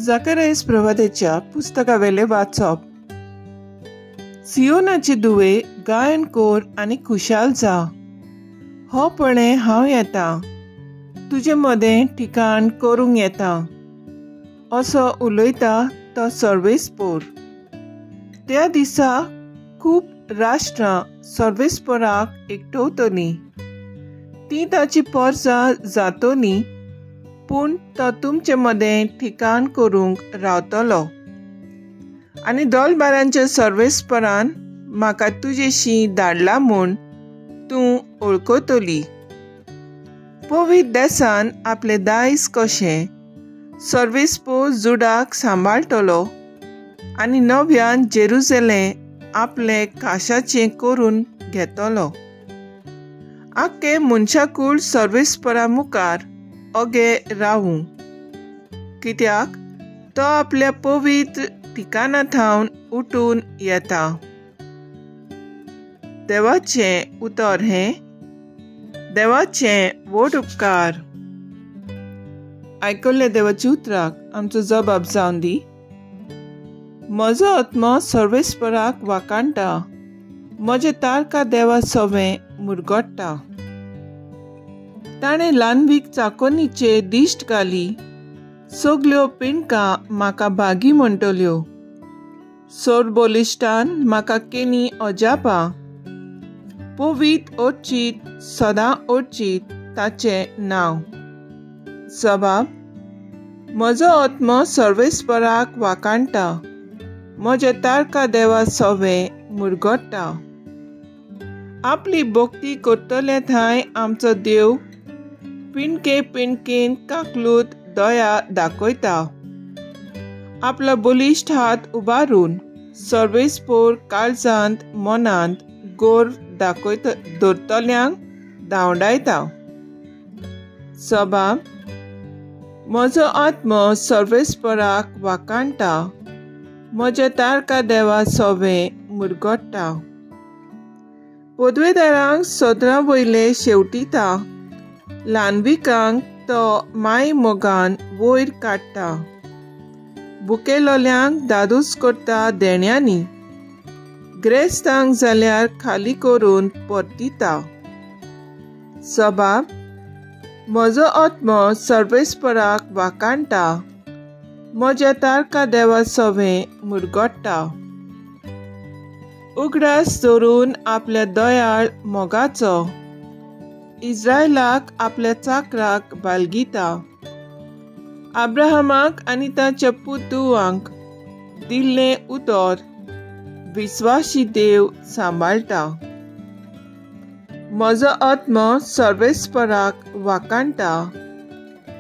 जाकारायस प्रवाद्याच्या पुस्तकावेले वाचप. सियोनाचे दुवे गायन कोर आनी खुशाल जा. हो पळे हांव येता, तुजे मदें ठिकाण करूंक येता, असो उलयता तो सर्वेस्पोर. त्या दिसा खूब राष्ट्रां सर्वेस्पोराक एकटवतलीं, तीं ताची पोरसां जातलीं, पूण तो तुमचे मदें ठिकाण करूंक रावतलो. आनी दोलबारांच्या सर्वेस्परान म्हाका तुजेशी धाडला म्हूण तूं वळखतली. पवित्र देसान आपलें दायज कशें सर्वेस्पोर जुडाक सांबाळटलो आनी नव्यान जेरुजलें आपलें काशाचें करून घेतलो. आख्खे मनशाकूळ सर्वेस्परा मुखार अगे रावूं, कित्याक तो आपल्या पवित्र ठिकाणा थावन उठून येता. देवाचें उतर हें. देवाचें व्हड उपकार. आयकल्ल्या देवाच्या उतराक आमचो जबाब जावन दी. म्हजो आत्मो सर्वेस्पराक वाकाणटा, म्हजें तारका देवा सवें मुरगट्टा. ताणें ल्हानवीक चाकोनीचे दिश्ट घाली, सगल्यो पिंडकां म्हाका भागी म्हणटल्यो. सोरबोलिश्टान म्हाका केनी अजापा. पवीत ओडचीत सदां ओडचीत ताचें नांव. जबाब. म्हजो आत्मो सर्वेस्पराक वाकाणटा, म्हजें तारका देवा सवें मुरगट्टा. आपली भक्ती करतले थंय आमचो देव पिंडके पिंडकेन काकलूत दया दाखयता. आपलो बलिश्ट हात उबारून सर्वेस्पोर काळजांत मनांत गोर दाखयत दवरतल्यांक धांवडायता. सभा. म्हजो आत्मो सर्वेस्पराक वाकाणटा, म्हज्या तारका देवा सवें मुरगट्टा. पदवेदारांक सदरां वयले शेवटिता, ल्हानविकांक तो माय मोगान वयर काडटा. बुकेलोल्यांक दादूस करता देण्यांनी, ग्रेस्तांक जाल्यार खाली करून परतिता. सभा. म्हजो आत्मो सर्वेस्पराक वाकाणटा, म्हज्या तारका देवा सवें मुरगट्टा. उगडास धरून आपल्या दयाळ मोगाचो इस्रायलाक आपल्या चाकराक बालगिता. अब्राहमाक आनी ताच्या पुतुवांक दिल्लें उतर विस्वासी देव सांबाळटा. म्हजो आत्मो सर्वेस्पराक वाकाणटा,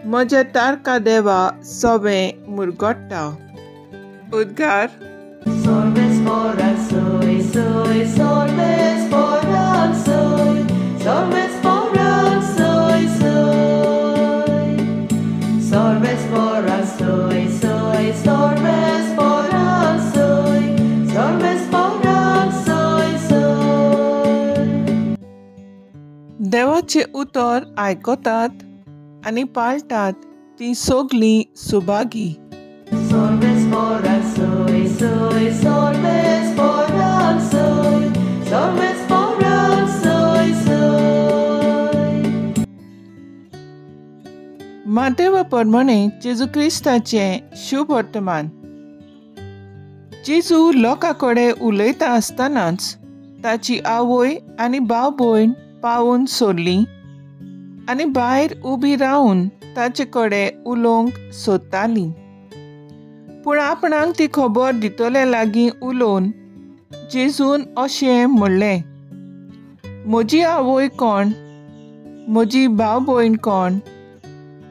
म्हज्या तारका देवा सवें मुरगट्टा. उद्गार. देवाचें उतर आयकतात आनी पाळटात ती सगलीं सुभागी. मातेवा प्रमाणे जेजू क्रिस्ताचें शुभ वर्तमान. जेजू लोकां कडेन उलयता आसतनाच ताची आवय आनी भाव भयण पावून सोडली आनी भायर उबी रावन ताचे कडेन उलोवंक सोदताली. पूण आपणाक ती खबर दितले लागीं उलोवन जेजून अशें म्हणलें, म्हजी आवय कोण, म्हजी भाव भयण कोण?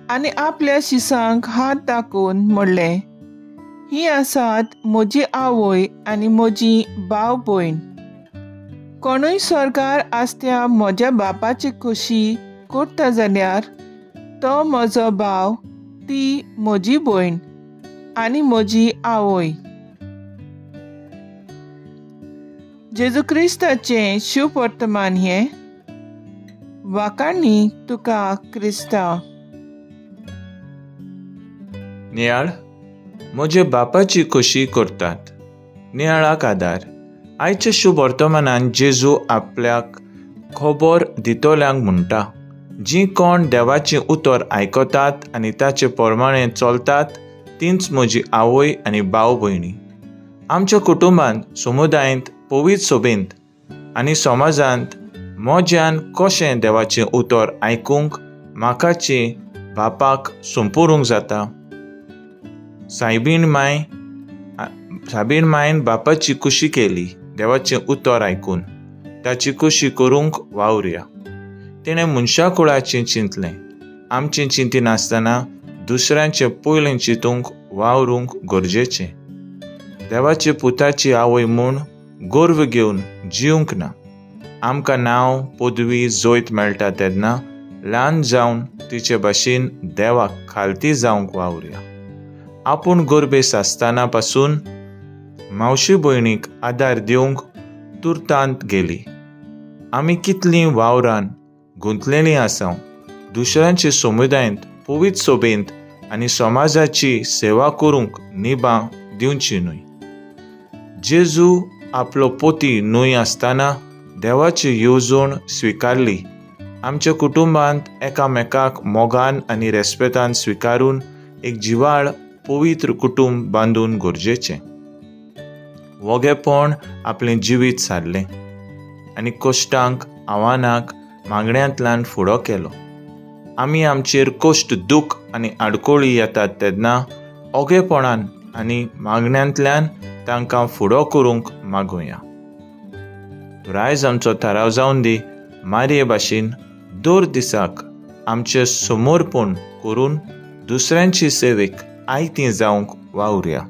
आनी आपल्या शिसांक हात दाखोवन म्हणलें, ही आसात म्हजी आवय आनी म्हजी भाव भयण. कोणूय सरकार आसत्या म्हज्या बापाची खोशी करता जाल्यार तो म्हजो भाव, ती म्हजी भयण आनी म्हजी आवय. जेजू क्रिस्ताचें शुभ वर्तमान हें. वाकाणी तुका क्रिस्ता. नियाळ. म्हजे बापाची खोशी करतात. नियाळाक आदार. आयच्या शुभ वर्तमानान जेजू आपल्याक खबर दितल्यांक म्हणटा, जीं कोण देवाचें उतर आयकतात आनी ताचे प्रमाणे चलतात तींच म्हजी आवय आनी भाव भयणी. आमच्या कुटुंबांत, समुदायांत, पवित्र सभेंत आनी समाजांत म्हज्यान कशें देवाचें उतर आयकूंक म्हाकाचे बापाक सोंपूरूंक जाता? सायबीण मायन बापाची खुशी केली. देवाचें उतर आयकून ताची खुशी करूंक वावरुया. तिणें मनशा कुळाचें चिंतलें. आमचें चिंतिनासतना दुसऱ्यांचें पयलें चिंतूंक वावरूंक गरजेचें. देवाचे पुताची आवय म्हूण गर्व घेवन जिवंक ना. आमकां नांव, पदवी, जैत मेळटा तेन्ना ल्हान जावन तिचे भाशेन देवाक खालती जावंक वावरुया. आपूण गर्भेस आसतना पासून मावशी भयणीक आदार दिवंक तुर्तांत गेली. आमी कितलीं वावरान गुंतलेलीं आसाव. दुसऱ्यांचे समुदायांत, पवित्र सभेंत आनी समाजाची सेवा करूंक निभां दिवची न्हय. जेजू आपलो पोती न्हय आसतना देवाची येवजण स्विकारली. आमच्या कुटुंबांत एकामेकाक मोगान आनी रेस्पेतान स्विकारून एक जिवाळ पवित्र कुटुंब बांदून गरजेचें. वोगेपण आपलें जिवीत सारलें आनी कश्टांक, आव्हानाक मागण्यांतल्यान फुडो केलो. आमी आमचेर कश्ट, दूख आनी आडकोळी येतात तेन्ना ओगेपणान आनी मागण्यांतल्यान तांकां फुडो करूंक मागुया. तर आयज आमचो थाराव जावन दी, मारये भाशेन दर दिसाक आमचें समर्पण करून दुसऱ्यांची सेवेक आयती जावंक वावरुया.